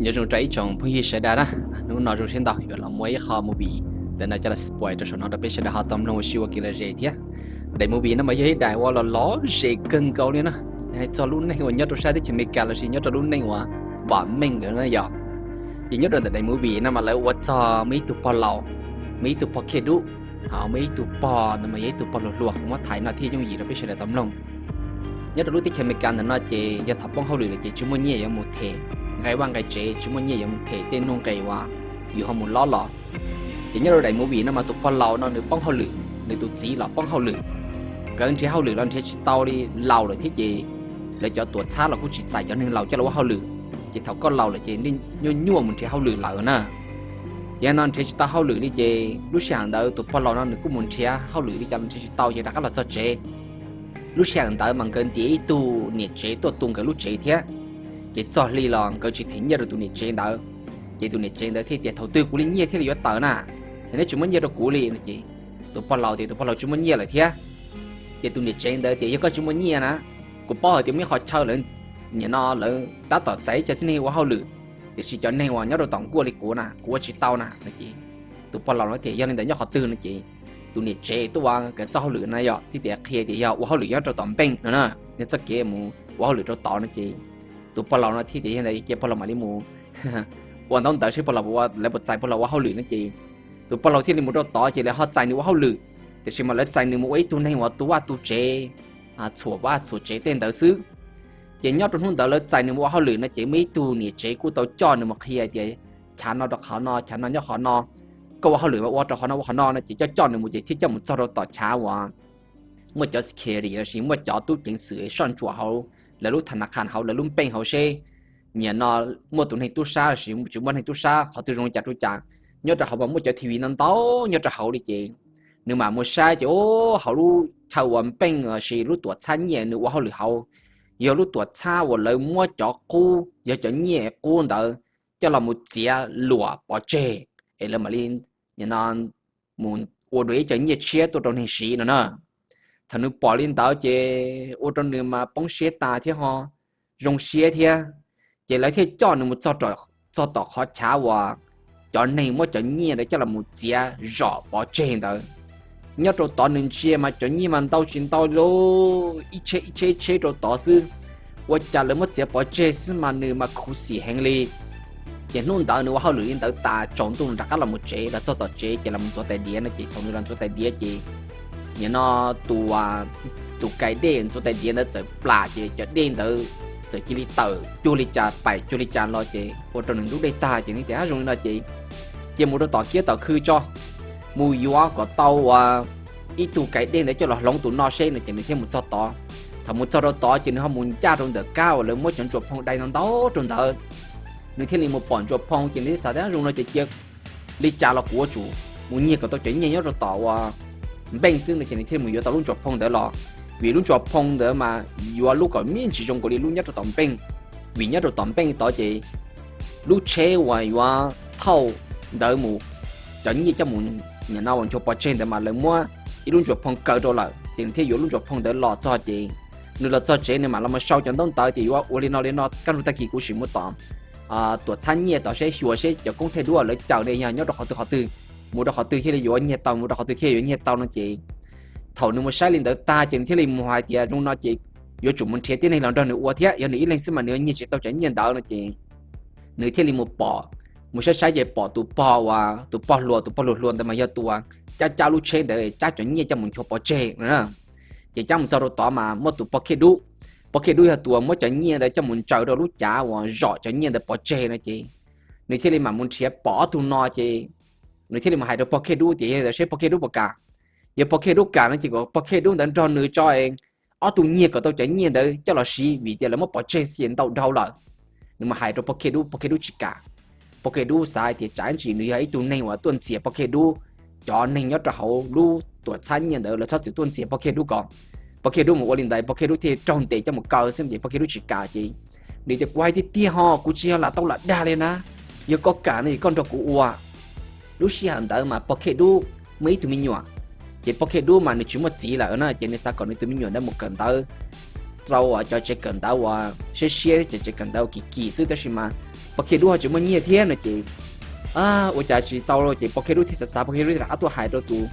Nyob zoo rau ib tsoom phooj ywg sawv daws na, hnub no zoo siab ntau yuav los muaj ib qho movie ntawm no coj los spoil rau saum no rau peb sawv daws ho tau mloog ua si ua kev lom zem thiab. Daim movie no mas yog ib daim uas los lom zem kawg nkaus li na, hais txog lub neej uas nyob rau sab teb chaws Amelikas lossis nyob rau lub neej uas vam meej lawm na yog. Ces nyob rau ntawm daim movie no mas lawv ua txog muaj ib tug pog laus, muaj ib tug pog khiaj dub, ho muaj ib tug pog no mas yog ib tug pog hluas hluas, kuv muab thaij no thiaj yooj yim rau peb sawv daws tau mloog. Nyob rau lub teb chaws Amelikas ntawm no ces yog thaum poob hauj lwm lawm ces tsis muaj nyiaj yuav mus them, nqe vaj nqe tsev tsis muaj nyiaj yuav mus them tej nuj nqes uas yus ho mus lob los. Ces nyob rau daim movie no mas tus pog laus no nws poob hauj lwm, nws tus txiv los poob hauj lwm. Nkawd nrhiav hauj lwm los nrhiav tsis tau li, laus lawm thiab ces lawv cov tuam txhab los kuj tsis txais cov neeg laus coj los ua hauj lwm. Ces thaum koj laus lawm ces nyuaj nyuaj mus nrhiav hauj lwm lawm na. Ces no nrhiav tsis tau hauj lwm li ces lub sij hawm ntawd tus pog laus no nws kuj mus nrhiav hauj lwm li cas los nrhiav tsis tau ces rov qab los txog tsev. Lub sij hawm ntawd mas nkawd ntiav ib tug niam tsev tuaj tu nkawd lub tsev thiab. Ces txog hli los nkawd tsis them nyiaj rau tus niam tsev ntawd. Ces tus niam tsev ntawd thiaj tias thaum twg kuv li nyiaj thiaj li yuav tawm na, yog neb tsis muab nyiaj rau kuv li no ces tus pog laus tias tus pog laus tsis muaj nyiaj lawm thiab. Ces tus niam tsev ntawd tias yog koj tsis muaj nyiaj na, kuv paub hais tias muaj ib qhov chaw lawv, nim no lawv tab tom txais ib co tib neeg ua hauj lwm, tiam sis cov neeg uas nyob rau tom nkuaj li kuv na kuv ua tsis tau na no ces tus pog laus no tias yog li ntawd nyob qhov twg no ces tus niam tsev tuaj ua nkawd txoj hauj lwm na yog thiaj tias qhia tias yog ua hauj lwm nyob rau tom npeej no na, nws txoj kev mus ua hauj lwm rau tod no ces tus pog laus no thiaj tias yog ntawd cia pog laus mam li mus ua ntaub ntawv seb pog laus, lawv puas txais pog laus ua hauj lwm no ces tus pog laus thiaj li mus rau tod ces lawv ho txais nws ua hauj lwm, tiam sis mas lawv txais nws mus ua ib tug neeg uas tu vaj tu tsev, txhuam vaj txhuam tsev tej ntawd xwb. Ces nyob rau hnub ntawd lawv txais nws mus ua hauj lwm no ces muaj ib tug niam tsev kuj tau coj nws mus qhia tias chav no rau qhov no, chav no nyob qhov no, koj ua hauj lwm mas ua rau qhov no ua qhov no no ces coj coj nws mus ces thiaj coj mus txog rau tom chav uas muaj cov security lossis muaj cov tub ceev xwm soj ntsuam hauv lawv lub tha na khan hauv lawv lub npeej hauv seb nim no muaj tus neeg tub sab lossis tsis muaj neeg tub sab qhov twg zoo li cas rau cas. Nyob rau hauv mas muaj cov T V ntau ntau nyob rau hauv li ces nws mam mus saib ces hauv lub chaw uas npeej lossis lub tuam txhab nyiaj nws ua hauj lwm hauv yog lub tuam txhab uas lawv muab cov qub, yog cov nyiaj qub ntawd coj los mus txiav luam pov tseg es lawv mam li nim no mus ua dua ib co nyiaj tshiab tuaj rau neeg siv no na. Thaum nws pom li ntawd ces ua rau nws mas poob siab tas thiab ho zoo siab thiab. Ces lawv thiaj coj nws mus txog tom qhov chav uas cov neeg muab cov nyiaj ntawd coj los mus txiav zom pov tseg ntawd. Nyob rau tod nws ntsia mas cov nyiaj mas ntau tsis ntau li, ib tsheb ib tsheb ib tsheb rau tod xwb. Ua cas lawv muab txiav pov tseg xwb mas nws mas khuv xim heev li. Ces hnub ntawd nws ua hauj lwm li ntawd tas tsaus ntuj nws rov qab los mus tsev, los txog tom tsev ces los mus ntxuav tais diav no ces thaum nws los ntxuav tais diav ces nim no tus, tus kais dej ntxuav tais diav ntawd txawm plam ces cov dej ntawd txawm cia li tawm cuag li cas paim cuag li cas los ces ua rau nws ntub dej tag ces nws tias zoo li no ces cia mus rau tom kiab tom khw tso, mus yuav kom tau ua ib tug kais dej ntawd coj los hloov tus no seb no ces nws thiaj mus txog tod. Thaum mus txog rau tod ces nws ho mus ncaj rau ntawm kab uas lawv muab cov ntsuas phoo dai ntau ntau rau ntawd. Nws thiaj li mus pom ntsuas phoo ces nws thiaj xav tias zoo no ces cia li cas los kuv yuav tsum mus nyiag kom tau cov nyiaj nyob rau tom uas npeej xwb no ces nws thiaj li mus yuav tau lub ntsuas phoo ntawd los, vim lub ntsuas phoo ntawd mas yuav lub kom me ntsis zoo nkaus li lub nyob rau tom npeej, vim nyob rau tom npeej tod ces lub tsheb uas yuav thauj ntawd mus, cov nyiaj coj mus nim no uas nchuav pov tseg ntawd mas lawv muab ib lub ntsuas phoo kaw rau lawm ces nws thiaj yuav lub ntsuas phoo ntawd los txog ces nws los txog tsev nws mam los mus sau cov ntaub ntawv tias yuav ua li no li no kaj ntug tag kis kuv sim mus tom tuam txhab nyiaj tod seb xyuas seb cov koob thej duab lawv cawm ne yog nyob rau qhov twg qhov twg, mus rau qhov twg thiaj li yuav nyiag tau, mus rau qhov twg thiaj yuav nyiag tau no ces thaum nws mus saib li ntawd tag ces nws thiaj li mus hais tias zoo no ces yuav tsum mus nrhiav tib neeg los nrog nws ua thiab, yog nws ib leeg xwb mas nws yuav nyiag tsis tau cov nyiaj ntawd no ces nws thiaj li mus pom, mus saib saib ces pom tus pog uas tus pog hluas, tus pog hluas hluas ntawd mas yog tus uas cab cab lub tsheb ntawd cab cov nyiaj coj mus nchuav pov tseg no. Ces cab mus txog rau tod mas muaj tus pog khiaj dub, pog khiaj dub yog tus uas muab cov nyiaj ntawd coj mus ntsaws rau lub cav uas zom cov nyiaj ntawd pov tseg no ces nws thiaj li mam mus nrhiav pom ob tug no ces nws thiaj li mus hais rau pog khiaj dub tias yog li ntawd seb pog khiaj dub puas kam. Yog pog khiaj dub kam no ces kom pog khiaj dub ntawd nrog nws tso ob tug nyiag kom tau cov nyiaj ntawd coj los siv vim tias lawv muab pov tseg xwb ces ntau dhau lawm. Nws mus hais rau pog khiaj dub, pog khiaj dub tsis kam. Pog khiaj dub xav hais tias tsam ntsis nws yog ib tug neeg uas tuaj ntxias pog khiaj dub, cov neeg nyob rau hauv lub tuam txhab nyiaj ntawd lawv txhob txwm tuaj ntxias pog khiaj dub ko. Pog khiaj dub mus ua li ntawd pog khiaj dub thiaj raug ntes coj mus kaw xwb ces pog khiaj dub tsis kam ces nws tias kuv hais tiag tiag ho kuv tsis yog lam tau lam dag li na, yog koj kam no es koj nrog kuv ua. Lub sij hawm ntawd mas pog khiaj dub muaj ib tug me nyuam, ces pog khiaj dub mas nws tsis muaj txiv lawm na ces nws xav kom nws tus me nyuam ntawd mus kawm ntawv rau cov tsev kawm ntawv uas siab siab thiab cov tsev kawm ntawv uas kim kim xwb, tab sis mas pog Khiaj Dub ho tsis muaj nyiaj thiab no ces ua cas tsis tau ces pog Khiaj Dub thiaj xav xav, pog Khiaj Dub thiaj rov qab tuaj hais rau tus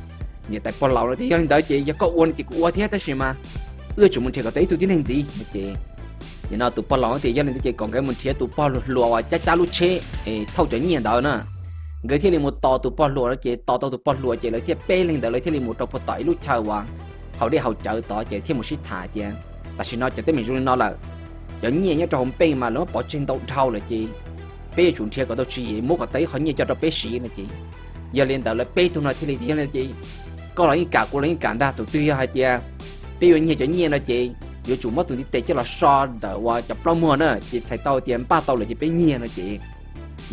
niam tais pog laus no tias yog li ntawd ces yog koj ua no ces kuv ua thiab, tab sis mas wb yuav tsum mus nrhiav kom tau ib tug tib neeg ntxiv no ces nim no tus pog laus no tias yog li ntawd ces kom nkawd mus nrhiav tus pog hluas hluas uas cab cab lub tsheb es thauj cov nyiaj ntawd na. Nkawd thiaj li mus tos tus pog hluas no ces tos tau tus pog hluas ces lawv thiaj peb leeg ntawd lawv thiaj li mus rau puag tom ib lub chaw uas haus dej haus cawv tod ces thiaj mus sib tham tias tam sim no cov teeb meem zoo li no lawm, cov nyiaj nyob rau hauv npeej mas lawv muab pov tseg ntau dhau lawm ces peb yuav tsum nrhiav kom tau tswv yim muab kom tau ib qho nyiaj coj rau peb siv no ces yog li ntawd lawv peb tug no thiaj li tias yog li ces koj los yeej kam kuv los yeej kam ntag, tus twg yog hais tias peb yuav nyiag cov nyiaj no ces yuav tsum muab tus ntiv tes coj los so ntawm uas cov plaub muag na ces txhais tau tias npaj tau lawm ces peb nyiag no ces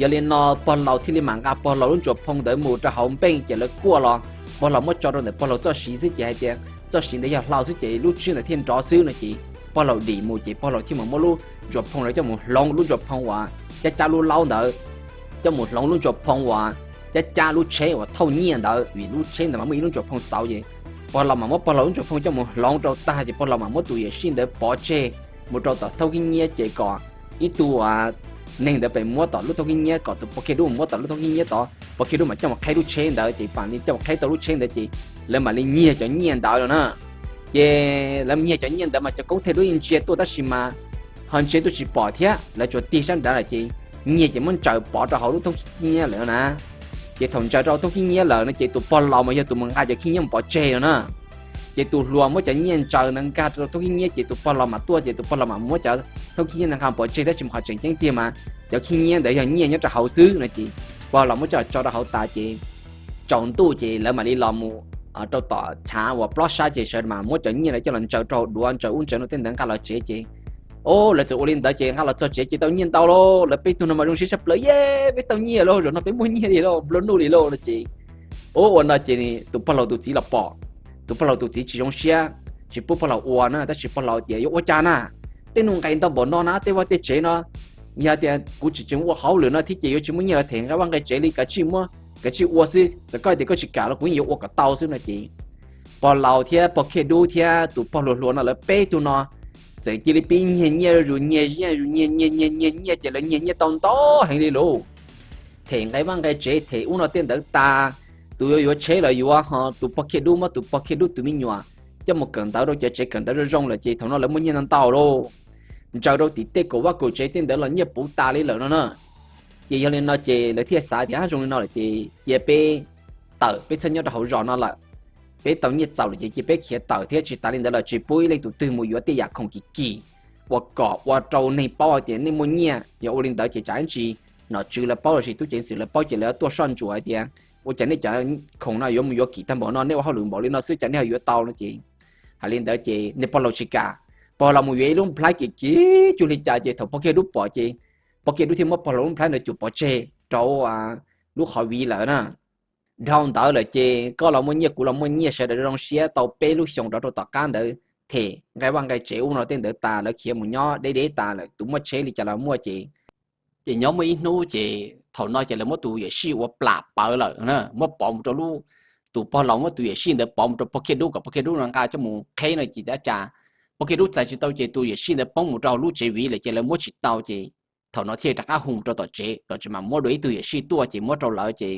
yog li no pog laus thiaj li mam nqa pog laus lub ntsuas phoo ntawd mus rau hauv npeej ces lawv kuaj los pog laus muab tso rau ntawm pog laus txoj siv xwb ces hais tias txoj siv ntawd yog hlau xwb ces lub tswb ntawd thiaj nrov xwb no ces pog laus dim mus ces pog laus thiaj mam muab lub ntsuas phoo ntawd coj mus hloov lub ntsuas phoo uas cab cab lub laub ntawd, coj mus hloov lub ntsuas phoo uas cab cab lub tsheb uas thauj nyiaj ntawd vim lub tsheb ntawd mas muaj ib lub ntsuas phoo xauv ces pog laus mam muab pog laus lub ntsuas phoo coj mus hloov rau tag ces pog laus mam muab tus yuam sij ntawd pov tseg mus rau tom thoob khib nyiab ces kom ib tug neeg ntawd pem muab tom lub thoob khib nyiab kom tus pog Khiaj Dub mus muab tom lub thoob khib nyiab tod, pog Khiaj Dub mam coj mus qheb lub tsheb ntawd ces pam li coj mus qheb tau lub tsheb ntawd ces lawv mam li nyiag cov nyiaj ntawd no na. Ces lawv nyiag cov nyiaj ntawd mas cov koob Thej Dub yeej ntsia tuaj tab sis mas ho ntsia tuaj tsis pom thiab lawv tsuas tig sab nrad lawm ces nyiag ces muab ntsaws pov rau hauv lub thoob khib nyiab lawm no na. Ces thaum ntsaws rau thoob khib nyiab lawm no ces tus pog laus mas yog tus mus nqa cov khib nyiab mus pov tseg no na. Ces tus hluas muab cov nyiaj ntsaws ntawd nkag rau thoob khib nyiab ces tus pog laus mam tuaj ces tus pog laus mam muab cov thoob khib nyiab ntawd nqa pov tseg tab sis mas qhov tseem ceeb tiag mas cov khib nyiab ntawd yog nyiaj nyob rau hauv xwb no ces pog laus muab coj tso rau hauv tas ces tsaus ntuj ces lawv mam li los mus rau tom chav uas plob sab ces sawv daws mam muab cov nyiaj ntawd coj los ntsaws rau hauv duav ntsaws ub ntsaws no tej ntawd nqa los tsev ces o lawv txawm ua li ntawd ces nqa los txog tsev ces tau nyiaj ntau lauj, lawv peb tug no mas zoo siab tshaj plaws, ye, peb tau nyiaj lauj, zaum no peb muaj nyiaj li lauj, nplua nuj li lauj no ces o ua no ces tus pog laus tus txiv los pom. Tus pog laus tus txiv tsis zoo siab, tsis pub pog laus ua na tab sis pog laus tias yuav ua cas na, tej nuj nqis ntau npaum no na tej vaj tej tsev no, yog tias kuv tsis tseem ua hauj lwm no thiab ces yuav tsis muaj nyiaj los them nqe vaj nqe tsev li, kav tsij muab, kav tsij ua xwb, txawm koj tias koj tsis kam los kuv yeej yuav ua kom tau xwb no ces pog laus thiab pog Khiaj Dub thiab tus pog hluas hluas no lawv peb tug no txawm cia li pib nyiag nyiaj zus nyiag nyiaj zus nyiag nyiag nyiag nyiag nyiaj ces lawv nyiag nyiaj tau ntau heev li lauj. Them nqe vaj nqe tsev them ub no tej ntawd tas, tus yuav yuav tsheb los yuav ho tus pog Khiaj Dub muab tus pog Khiaj Dub tus me nyuam coj mus kawm ntawv rau cov tsev kawm ntawv zoo zoo lawm ces thaum no lawv muaj nyiaj ntau ntau lauj. Ntsaws rau tim tej kaum vaj kaum tsev tej ntawd los nyiaj puv tas li lawm no na. Ces yog li no ces lawv thiaj xav tias zoo li no lawm ces cia peb tawm, peb txhob nyob rau hauv zos no lawm. Peb tau nyiaj txaus lawm ces cia peb khiav tawm thiab tsis tas li ntawd los tsis pub ib leej tus twg mus yuav tej yam khoom kim kim uas kom ua rau neeg paub hais tias nej muaj nyiaj, yog ua li ntawd ces tsam ib ntsis nom tswv lawv paub los sis tub ceev xwm lawv paub ces lawv tuaj soj ntsuam hais tias ua cas nej cov khoom no yuav mus yuav kim tag npaum no, nej ua hauj lwm npaum li no xwb cas nej ho yuav tau no ces hais li ntawd ces niag pog laus tsis kam. Pog laus mus yuav ib lub nplhaib kim kim cuag li cas ces thaum pog Khiaj Dub pom ces pog Khiaj Dub thiaj muab pog laus lub nplhaib ntawd cuam pov tseg rau lub qhov viv lawm na. Dhau ntawd lawm ces koj los muaj nyiaj kuv los muaj nyiaj sawv daws zoo siab tau peb lub xyoos rov rau tom qab ntawd them nqe vaj nqe tsev ub no tej ntawd tas lawv khiav mus nyob deb deb tas lawm, tus muaj tsheb li cas los muaj ces ces nyob muaj ib hnub ces thaum no ces lawv muab tus yuam sij ua plam pawv lawm na, muab pov mus rau lub, tus pog laus muab tus yuam sij ntawd pov mus rau pog Khiaj Dub kom pog Khiaj Dub no nqa coj mus qheb no ces ua cas pog Khiaj Dub txais tsis tau ces tus yuam sij ntawd poob mus rau hauv lub tsev viv lawm ces lawv muab tsis tau ces thaum no thiaj rov qab hu mus rau tom tsev, tom tsev mam muab dua ib tug yuam sij tuaj ces muab rau lawv ces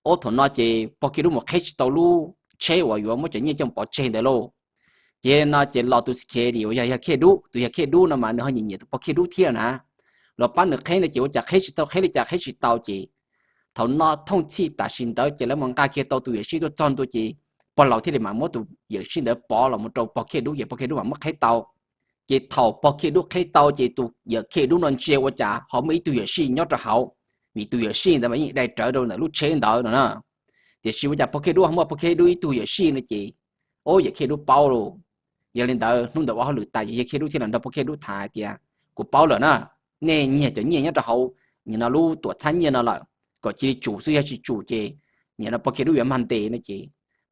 ob thaum no ces pog Khiaj Dub mus qheb tsis tau lub tsheb uas yuav muab cov nyiaj coj mus pov tseg ntawd lauj. Ces no ces los tus security uas yog Khiaj Dub, tus yog Khiaj Dub no mas nws ho nyiam nyiam tus pog Khiaj Dub thiab na. Los pab nws qheb no ces ua cas qheb tsis tau, qheb li cas qheb tsis tau ces thaum no thooj txhij tam sim ntawd ces lawv mus nqa kiag tau tus yuam sij tuaj txog ntua ces pog laus thiaj li mam muab tus yuam sij ntawd pov los mus rau pog Khiaj Dub ces pog Khiaj Dub mam muab qheb tau. Ces thaum pog Khiaj Dub qheb tau ces tus yawm Khiaj Dub no ntsia ua cas ho muaj ib tug yuam sij nyob rau hauv, vim tus yuam sij ntawd mas yeej dai rawv rau ntawm lub tsheb ntawd no na. Tiam sis ua cas pog Khiaj Dub ho muaj pog Khiaj Dub ib tug yuam sij no ces, o, yawm Khiaj Dub paub lauj. Yog li ntawd hnub ntawd ua hauj lwm tas ces yawg Khiaj Dub thiaj los nrog pog Khiaj Dub tham hais tias kuv paub lawm na, nej nyiag cov nyiaj nyob rau hauv nim no lub tuam txhab nyiaj no lawm, kom cia li tsum xwb, yog tsis tsum ces nim no pog Khiaj Dub yuav mag ntes no ces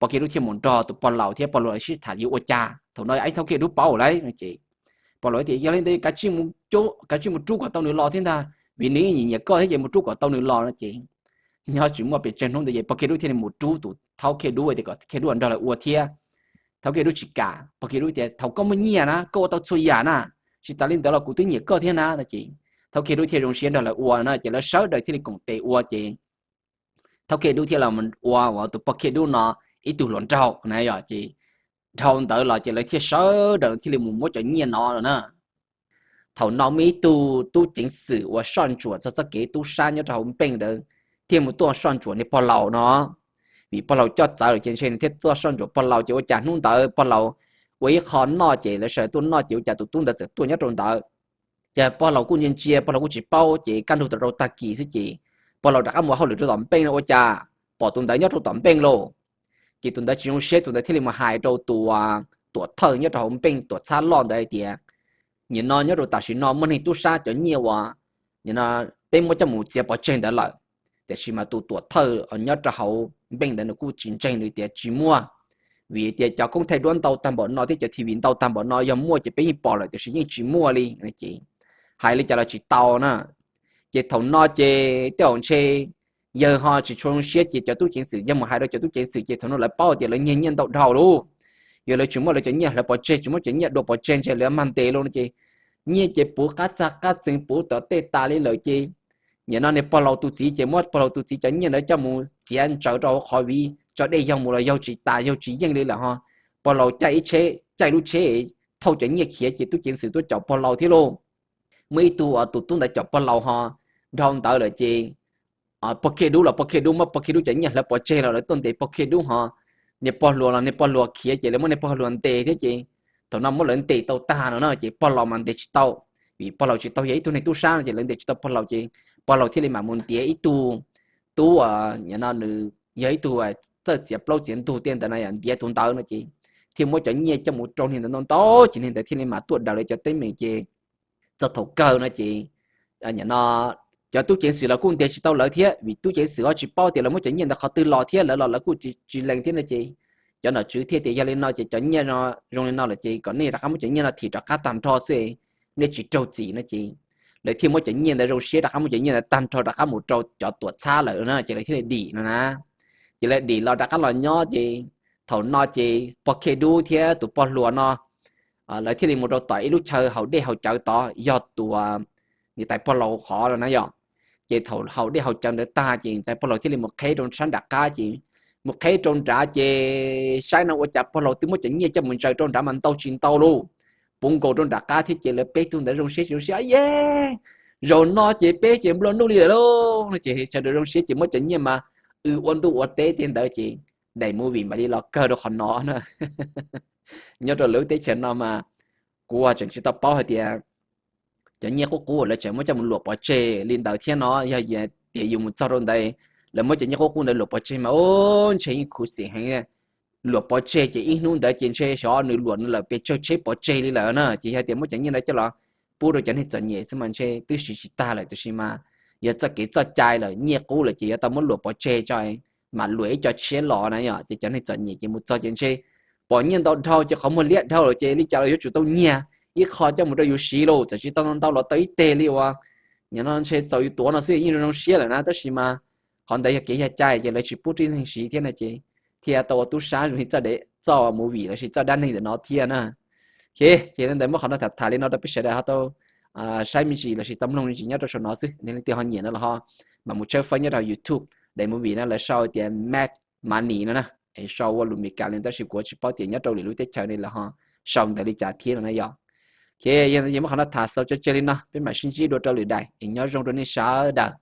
pog Khiaj Dub thiaj mus nrog tus pog laus thiab pog laus sib tham yuav ua cas, thaum no ib thaum Khiaj Dub paub lawm no ces pog laus tias yog li ntawd kav tsij mus rub kom tau nws los thiab ntag, vim nws nyiam nyiam koj thiab ces mus rub kom tau nws los no ces nyob tsis muaj pes tsawg hnub ntawd ces pog Khiaj Dub thiaj li mus rub tus thaub Khiaj Dub tias kom Khiaj Dub nrog lawv ua thiab. Thaub Khiaj Dub tsis kam, Pog Khiaj Dub tias thaum koj muaj nyiaj na koj ua tau txhua yam na, tsis tas li ntawd los kuv twb nyiam koj thiab na no ces Thaub Khiaj Dub thiaj zoo siab nrog lawv ua na ces lawv sawv daws thiaj li koom tes ua ces Thaub Khiaj Dub thiaj los ua tus Pog Khiaj Dub no ib tug hluas nraug na yom ces dhau ntawd los ces lawv thiaj sawv daws thiaj li mus muab cov nyiaj no lawm na. Thaum no muaj ib tug tub ceev xwm uas soj ntsuam txog txoj kev tub sab nyob rau hauv npeej ntawd thiaj mus tuaj soj ntsuam niag pog laus no. Vim pog laus coj txawv lawm ces ntshe nws thiaj tuaj soj ntsuam pog laus ces ua cas hnub ntawd pog laus ua ib qho noj ces lawv sawv daws tuaj noj ces ua cas tus tub ntawd txawm tuaj nyob rau ntawd. Ces pog laus kuj ntsia ntsia pog laus kuj tsis paub ces kaj ntug tau rau tag kis xwb ces pog laus rov qab mus ua hauj lwm rau tom npeej no ua cas pom tus ntawd nyob rau tom npeej lauj. Ces tus ntawd tsis zoo siab, tus ntawd thiaj li mus hais rau tus tuam thawj nyob rau hauv npeej tuam txhab loj ntawd hais tias, nim no nyob rau tam sim no muaj neeg tub sab cov nyiaj uas peb muab coj mus txiav pov tseg ntawd lawm. Tiam sis mas tus tuam thawj nyob rau hauv npeej ntawd nws kuj tsis ntseeg, nws tias tsis muaj, vim tias cov koob thaij duab ntau tag npaum no thiab cov T V ntau tag npaum no yog muaj ces peb yeej pom lawm tiam sis yeej tsis muaj li. Ces hais li cas los tsis tau na. Ces thaum no ces tej zaum ntshe yawg ho tsis tshua zoo siab ces cov tub ceev xwm yog mus hais rau cov tub ceev xwm ces thaum no lawv paub tias lawv nyiag nyiaj ntau dhau lauj. Yog lawv tsis muab lawv cov nyiaj hlawv pov tseg, tsis muab cov nyiaj dua pov tseg ntshe lawv mag ntes lauj no ces nyiaj ces puv qab txag qab txees puv tom tej tas li lawm ces nim no niag pog laus tus txiv ces muab pog laus tus txiv cov nyiaj ntawd coj mus txiav ntsaws rau hauv qhov viv tso dej yaug mus los yaug tsis tas yaug tsis yeej li lawm ho. Pog laus caij ib tsheb, caij lub tsheb thauj cov nyiaj khiav ces tub ceev xwm tuaj caum pog laus thiab lauj. Muaj ib tug tus tub ntawd caum pog laus ho dhau ntawd lawm ces pog Khiaj Dub los pog Khiaj Dub muab pog Khiaj Dub cov nyiaj hlawv pov tseg los lawv tuaj ntes pog Khiaj Dub ho. Niag pog hluas los niag pog hluas khiav ces lawv muab niag pog hluas ntes thiab ces thaum no muab lawv ntes tau tag no no ces pog laus mas ntes tsis tau, vim pog laus tsis tau yog ib tug neeg tub sab no ces lawv ntes tsis tau pog laus ces pog laus thiaj li mam mus ntiav ib tug tub, nim no nws yog ib tug txawj txiav plaub txiav ntug tej ntawd na yom, ntiav tus ntawd no ces thiaj muab cov nyiaj coj mus rau niag ntawd ntau ntau ces niag ntawd thiaj li mam tuaj daws li cov teeb meem ces txog thaum kawg no ces nim no cov tub ceev xwm los kuj ntes tsis tau lawv thiab vim tub ceev xwm ho tsis paub tias lawv muab cov nyiaj ntawd qhov twg los thiab lawv los lawv kuj tsis lees thiab no ces cov nom tswv thiaj tias yog li no ces cov nyiaj zoo li no lawm ces kom nej rov qab muab cov nyiaj no thim rov qab tag nrho xwb, nej tsis raug txim no ces lawv thiaj muab cov nyiaj ntawd zoo siab rov qab muab cov nyiaj ntawd tag nrho rov qab mus rau cov tuam txhab lawm na ces lawv thiaj li dim no na. Ces lawv dim los rov qab los nyob ces thaum no ces pog Khiaj Dub thiab tus pog hluas no lawv thiaj li mus rau tom ib lub chaw haus dej haus cawv tod yog tus niam tais pog laus qhov no na yom. Ces thaum haus dej haus cawv ntawd tag ces niam tais pog laus thiaj li mus qheb rau sab nram qab ces mus qheb rau nrad ces saib no ua cas pog laus twb muab cov nyiaj coj mus ntsaws rau nrad mas ntau tsis ntau lauj, puv nkaus rau nram qab thiab ces lawv peb tug ntawd zoo siab tsis zoo siab, ye, zaum no ces peb ces nplua nuj li lawm lauj no ces sawv daws zoo siab ces muab cov nyiaj mas w ua ntuj ua teb tej ntawd ces daim movie mam li los kawg rau qhov no na. Nyob rau lub teb chaws no mas kuv tseem tsis tau paub hais tias cov nyiaj qub qub lawv tseem muab coj mus luam pov tseg li ntawd thiab no, yog tias yus mus txog rau ntawd lawv muab cov nyiaj qub qub ntawd luam pov tseg mas ub ntshe yeej khuv xim heev. Luam pov tseg ces ib hnub ntawd ces ntshe xyov nws luam nws lawm pes tsawg tsheb pov tseg li lawm na ces yog tias muab cov nyiaj ntawd coj los pub rau cov neeg txom nyem xwb mas ntshe twb siv tsis tag lawm tiam sis mas yog txoj kev txoj cai lawm nyiaj qub lawm ces yuav tau muab luam pov tseg tso mam luam ib co tshiab los na yom. Ces cov neeg txom nyem ces mus txog ces ntshe pom nyiaj ntau dhau ces qhov muag liab dhau lawm ces li cas los yuav tsum tau nyiag ib qho coj mus rau yus siv lauj, txawm tsis tau ntau los tau ib teg li uas nim no ntshe txaus yus tuav no xwb yeej zoo zoo siab lawm na tab sis mas qhov ntawd yog kev yog cai ces lawv tsis pub rij neeg siv thiab no ces thiaj tau ua tub sab zoo li txoj movie lossis txoj dab neeg ntawm no thiab na. Ces li ntawd muab qhov no tham tham li no rau peb sawv daws ho tau saib me ntsis lossis tau mloog me ntsis nyob rau saum no xwb, nej leej twg ho nyiam no los ho mam mus tshawb fawb nyob rau YouTube daim movie no lawv sau tias Mad Money no na, sau ua lus Meskas li tab sis kuv tsis paub tias nyob rau lwm lub teb chaws ne lawv ho sau ntawd li cas thiab no na yom. Ces yog muab qhov no tham xaus tsawg tsawg li no peb mam sib ntsib dua rau lwm daim es nyob zoo rau nej sawv daws.